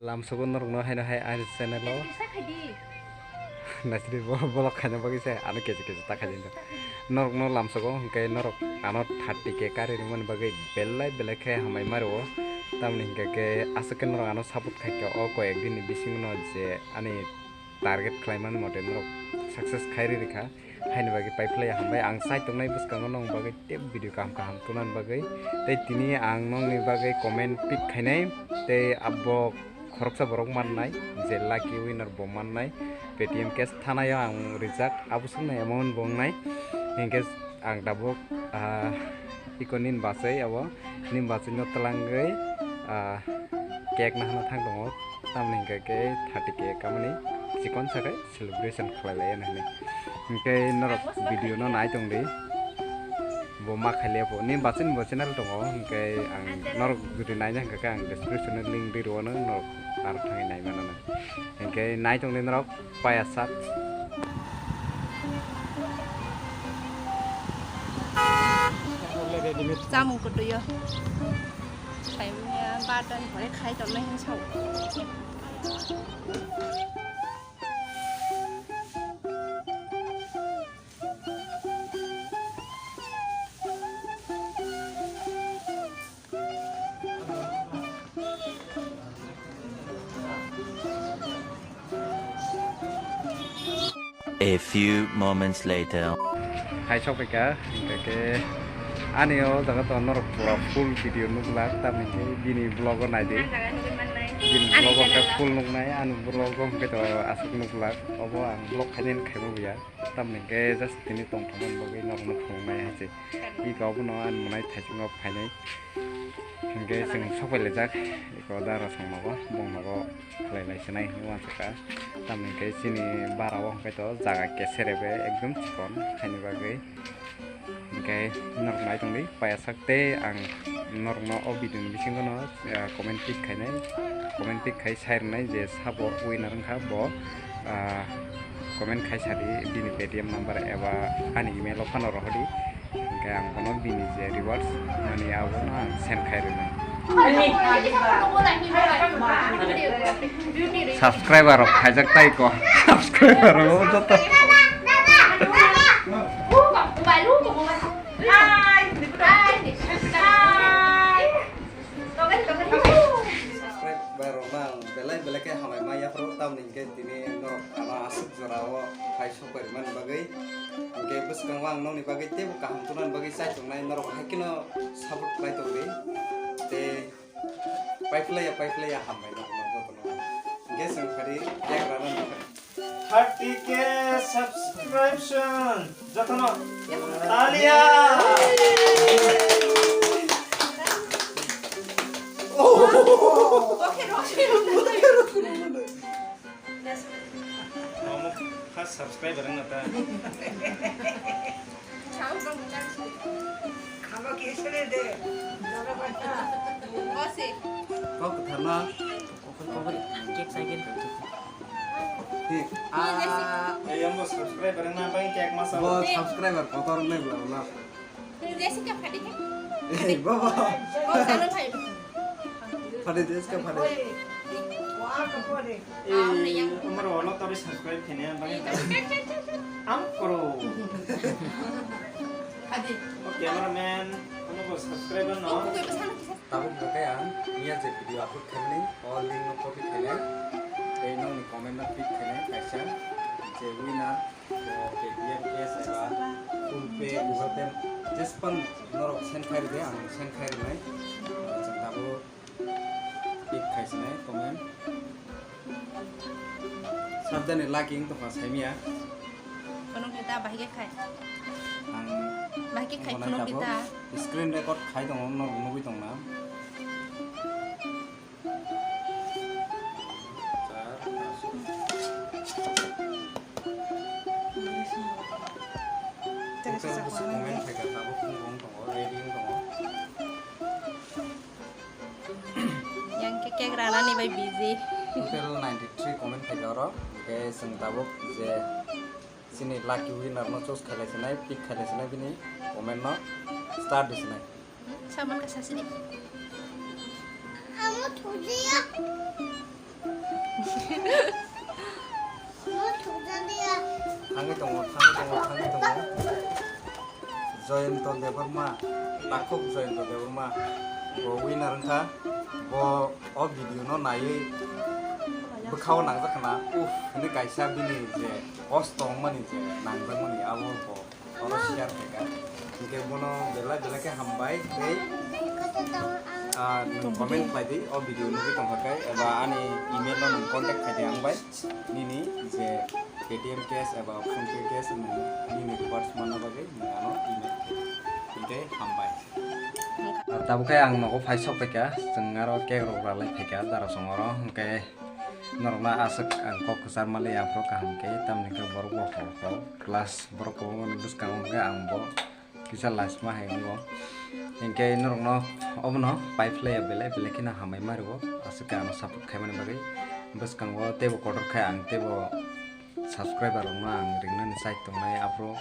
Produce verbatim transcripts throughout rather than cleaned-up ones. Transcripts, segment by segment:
Lamsogo norokno haino hai ani channel o. Naisidi bo vlog khaina bagwi se ano kechi kechi ta khaidi. Norokno lamsogo hwnkhe norok ano thirty K kari rwmani bagwi belai belai khe hambai ma rwo. Tamoni hwnkhe khe aswk khe norok ano support khaikha o koi ek din ni bisingo no je ani target khlaimani mote norok success khai rikha. Haini bagwi paiphlai hambai ang chai tongnai bwskango nong bagwi tei video kaham kaham tunani bagwi. Tei tini ang nongni bagwi comment pick khainai tei abo khoroksa borok mannai je lucky winner bo mannai Paytm cash thanaio ang rijak abo suknai amount bo wngnai. Hinkhe ang tabuk, ah, iko nini bachai abo nini bachai no twlangwi, ah, cake nahana thang tongo. Tamoni hwnkhe khe thirty K kamani chikon sakai celebration khlai lai ya hinwi. Hwnkhe norok video no nai tong di. Bo ma khaile bo. Ni bachini bo channel tongo. Hwnkhe ang norok jodi naina hwnkhe ang description o link di rwo no norok aro thangwi nai mano no. Hwnkhe nai tong di norok paya sak. Chamung kwtwi o. Khaimya bata ni hore khai tongnai hinwi sao. A few moments later. Hai sok phaikha, hingkha khe ani o jaga to norok pura full video nuklak, tamni khe bini vlog o naidi. Bini vlog o khe full nuknai, ani vlog o hingkhe to aswk nuklak. Obo ang vlog khainani khaima buya, tamni khe just tini tongthokmani bagwi norokno phunuknai hai se. Iko obono ani mwnai thaichungo phainai. Hingkhe chwng sok pailaijak, iko da rosong nogo, bong nogo khlai lai sinai hinwi uansukha. Tamni hwnkhe chini bara o hwnkhe to jaga keserebe ekdom chikon haini bagwi. Hingkhe norok nai tongdi paiyasak tei ang norokno o video ni bisingo no, ah, comment pick khainai, comment pick khai sai rwnai je sabo winner wngkha bo, ah, comment khai sadi bini Paytm number eba ani email o phano rohordi. Hingkhe ang bono bini je rewards mani abono ang send khai rwnai. Subscriber rok khaijak tai ko. Subscriber rok joto. Subscriber rok no ang belai belai khe hambai ma yaphuru, tamni hingkhe tini norok ano aswk jora o phai sok pai rwmani bagwi. Hingkhe bwskango ang nokni bagwi teibo kaham tunani bagwi chai tongnai, norok hai kheno support khlai tongdi. Tei paiphlaiya, paiphlaiya hambai norokno jotono. Hingkhe chwng phari cake rana nangkha. Thirty K subscription. Jotono. Talia. Omo first subscriber wngna ta. Kok kwtharma. Cake cycle. Cake. Ah. Ei, ang bo subscriber wngna bai cake masa. Bo subscriber kotor wngnai bla bla. Jessica phadi khe. Ei, baba. Kok salo phai. Phadi Jessica phadi. Ei, amar wala tori subscribe khene bai. Am koro. Phadi. O cameraman, amo bo subscriber no. Tabuk hwnkhe ang miya je video upload khaimani, o link no copy khainai, tei nokni comment no pick khainai kaisa, je winner, bo Paytm cash eba PhonePe, Google Pay, jespan norok send khai rwdi, ang send khai rwnai, chwng tabuk pick khaisinai comment. Sabjani lucky wng tongkha saimia. Phunuk di ta, bahai khe khai. Ang bahai khe khai, phunuk di ta. Screen record khai tongo, norok nugwi tongna. Total bwswk comment phaikha, tabuk phunuk wng tongo, ready wng tongo. Yang khe cake ranani bai busy. Total ninety three comment phaikha oro. Hingkhe chwng tabuk je chini lucky winner no choose khailai sinai, pick khailai sinai bini comment no star di sinai. Hmm, saman ka sasini. Amo thujiya. Joyonto Debbarma, takhuk Joyonto Debbarma, bo winner wngkha. Bo o video no naiwi bwkhao nangjak khna, "Uff," hinwi kaisa bini je kosto wngmani je nangjakmani abo bo oro share khaikha. Hinkhe bono belai belai khe hambai tei, ah, nwng comment khlai di, o video nugwi tongkha khe eba ani email no nwng contact khai di ang bai, nini je Paytm cash eba PhonePe cash nwng nini rewards manna bagwi nwng ano email khlai di. Hinkhe hambai. Tabuk khe ang nogo phai sok phaikha, chwng aro cake rok ralai phaikha darasong oro, hinkhe norokno aswk ang kok kwchar mali aphuru kaham khe, tamni khe borok bo hor hor class borok kwbangma ni bwskango hwnkhe ang bo kisa last ma hai wngo. Hinkhe norokno obono pai phlaiya belai belai kheno hambai ma rwo, aswk khe ano support khaimani bagwi. Bwskango teibo kotor khe ang teibo subscriber rokno ang ringnani chai tongnai, aphuru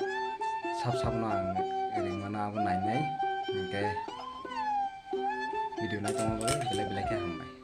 sab sabno ang ringmano abo nainai. Hinkhe video naitongma bagwi belai belai khe hambai.